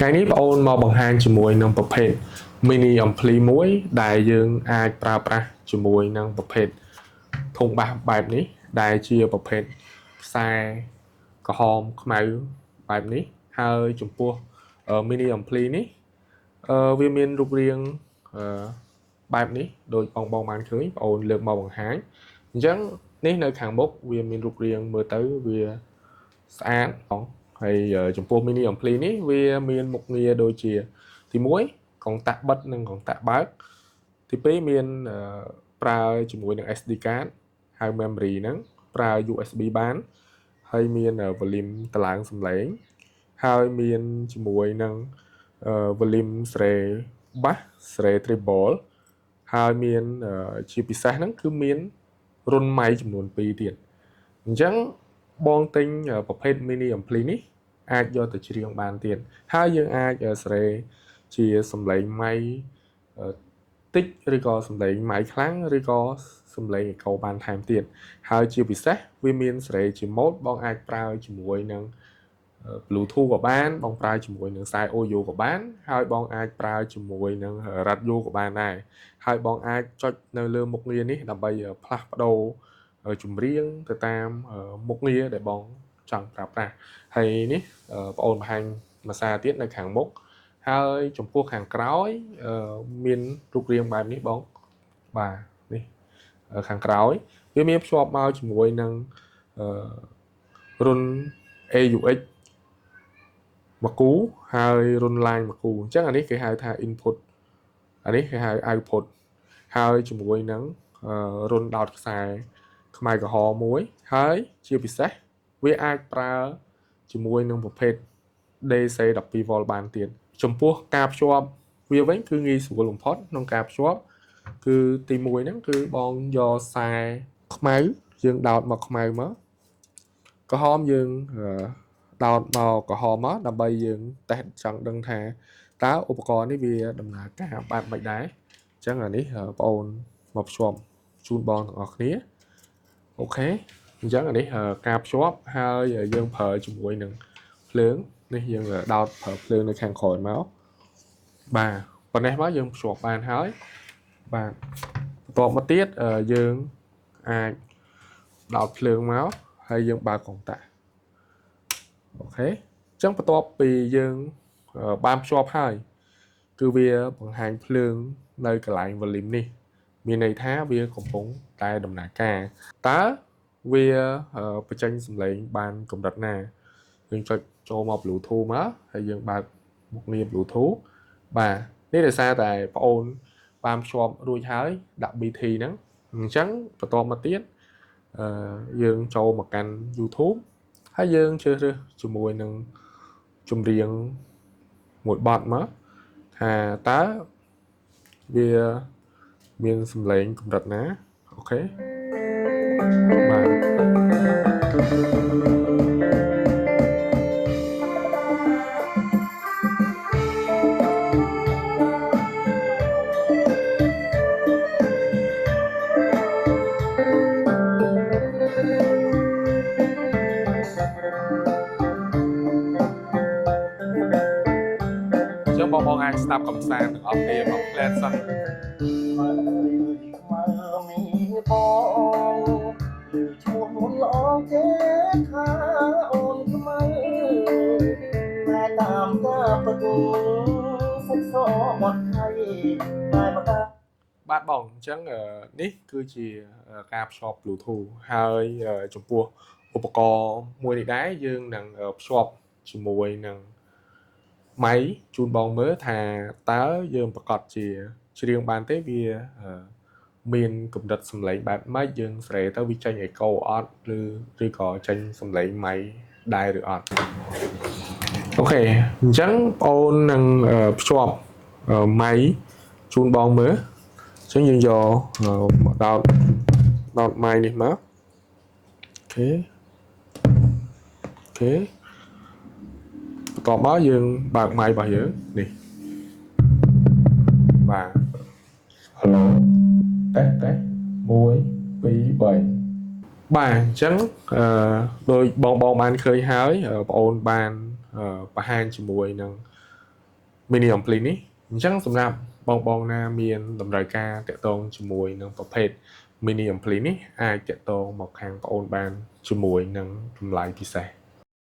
ថ្ងៃនេះបងអូនមកបង្ហាញជាមួយនឹងប្រភេទ mini ampli មួយដែលយើងអាចប្រើប្រាស់ជាមួយនឹងប្រភេទធុងបាសបែបនេះដែលជាប្រភេទខ្សែក្រហមខ្មៅបែបនេះហើយចំពោះ mini ampli នេះវាមានរូបរាងបែបនេះដោយបងបងបានឃើញបងអូនលើកមកបង្ហាញអញ្ចឹងនេះនៅខាងមុខវាមានរូបរាងមើលទៅវាស្អាតផងហើយចំពោះ mini ampli នេះវាមានមុខងារដូចជាទី1កុងតាក់បិទនិងកុងតាក់បើកទី2មានប្រើជាមួយនឹង SD card ហៅ memory ហ្នឹងប្រើ USB បានហើយមាន volume តម្លើងសំឡេងហើយមានជាមួយនឹង volume ស្រេ bass ស្រេ treble ហើយមានជាពិសេសហ្នឹងគឺមានរន្ធ mic ចំនួន2ទៀតអញ្ចឹងបងទិញប្រភេទ mini ampli នេះអាចយកទៅច្រៀងបានទៀតហើយយើងអាចសេរីជាសំឡេង mic តិចឬក៏សំឡេង mic ខ្លាំងឬក៏សំឡេង echo បានថែមទៀតហើយជាពិសេសវាមានសេរីជា mode បងអាចប្រើជាមួយនឹង Bluetooth ក៏បានបងប្រើជាមួយនឹងខ្សែ audio ក៏បានហើយបងអាចប្រើជាមួយនឹង radio ក៏បានដែរហើយបងអាចចុចនៅលើមុខងារនេះដើម្បីផ្លាស់ប្ដូរចម្រៀងទៅតាមមុខងារដែលបងចង់ប្រើប្រាស់ហើយនេះបងអូនបង្ហាញមួយសារទៀតនៅខាងមុខហើយចំពោះខាងក្រោយមានរូបរាងបែបនេះបងបាទនេះខាងក្រោយវាមានភ្ជាប់មកជាមួយនឹងរន្ធ AUX មួយគូហើយរន្ធ line មួយគូអញ្ចឹងអានេះគេហៅថា input អានេះគេហៅ output ហើយជាមួយនឹងរន្ធដោតខ្សែខ្មៅក្រហមមួយហើយជាពិសេសវាអាចប្រើជាមួយនឹងប្រភេទ DC 12V បានទៀតចំពោះការភ្ជាប់វាវិញគឺងាយស្រួលបំផុតក្នុងការភ្ជាប់គឺទី1ហ្នឹងគឺបងយកខ្សែខ្មៅយើងដោតមកខ្មៅមកក្រហមយើងដោតមកក្រហមមកដើម្បីយើងតេស្តចង់ដឹងថាតើឧបករណ៍នេះវាដំណើរការបែបម៉េចដែរអញ្ចឹងអានេះបងអូនមកភ្ជាប់ជូនបងទាំងអស់គ្នាOK អញ្ចឹងអានេះការភ្ជាប់ហើយយើងប្រើជាមួយនឹងភ្លើងនេះយើងដោតប្រើភ្លើងនៅខាងក្រោយមកបាទប៉ុណ្ណេះមកយើងភ្ជាប់បានហើយបាទបន្ទាប់មកទៀតយើងអាចដោតភ្លើងមកហើយយើងបើកកុងតាក់OK អញ្ចឹងបន្ទាប់ពីយើងបានភ្ជាប់ហើយគឺវាបង្ហាញភ្លើងនៅកន្លែង volume នេះមានន័យថាវាកំពុងតែដំណើរការតើវាបញ្ចេញសំឡេងបានកម្រិតណាយើងចុចចូលមក Bluetooth មកហើយយើងបើកមុខងារ Bluetooth បាទនេះដោយសារតែប្អូនបានភ្ជាប់រួចហើយដាក់ BT ហ្នឹងអញ្ចឹងបន្ទាប់មកទៀតអឺយើងចូលមកកាន់ YouTube ហើយយើងជ្រើសរើសជាមួយនឹងចម្រៀងមួយបទមកថាតើវាមានសំឡេងកម្រិតណាOK បាទអញ្ចឹងបងបងអាចស្ដាប់កំសាន្តទាំងអស់គ្នាមកផ្លែតសិន ខ្មៅខ្មៅមានបងឬឈ្មោះមុនល្អគេថាអូនខ្មៅតែតាមការពិតសាច់សបត់ថៃតែមកតា បាទបងអញ្ចឹងនេះគឺជាការភ្ជាប់ Bluetooth ហើយចំពោះឧបករណ៍មួយនេះដែរយើងនឹងភ្ជាប់ជាមួយនឹង mic ជូនបងមើលថាតើយើងប្រកាសជាច្រៀងបានទេវាមានកម្រិតសំឡេងបែបម៉េចយើងស្រេទៅវាចេញ echo អត់ឬក៏ចេញសំឡេង mic ដែរឬអត់OK អញ្ចឹងបងអូននឹងភ្ជាប់ mic ជូនបងមើលអញ្ចឹងយើងយកមកដោតដោត mic នេះមក OK OK បន្ទាប់មកយើងបើក mic របស់យើងនេះបាទ Hello test test 1 2 3បាទអញ្ចឹងអឺដោយបងបងបានឃើញហើយបងអូនបានបង្ហាញជាមួយនឹង mini ampli នេះអញ្ចឹងសម្រាប់បងបងណាមានតម្រូវការតាក់ទងជាមួយនឹងប្រភេទ mini ampli នេះអាចតាក់ទងមកខាងប្អូនបានជាមួយនឹងតម្លៃពិសេស។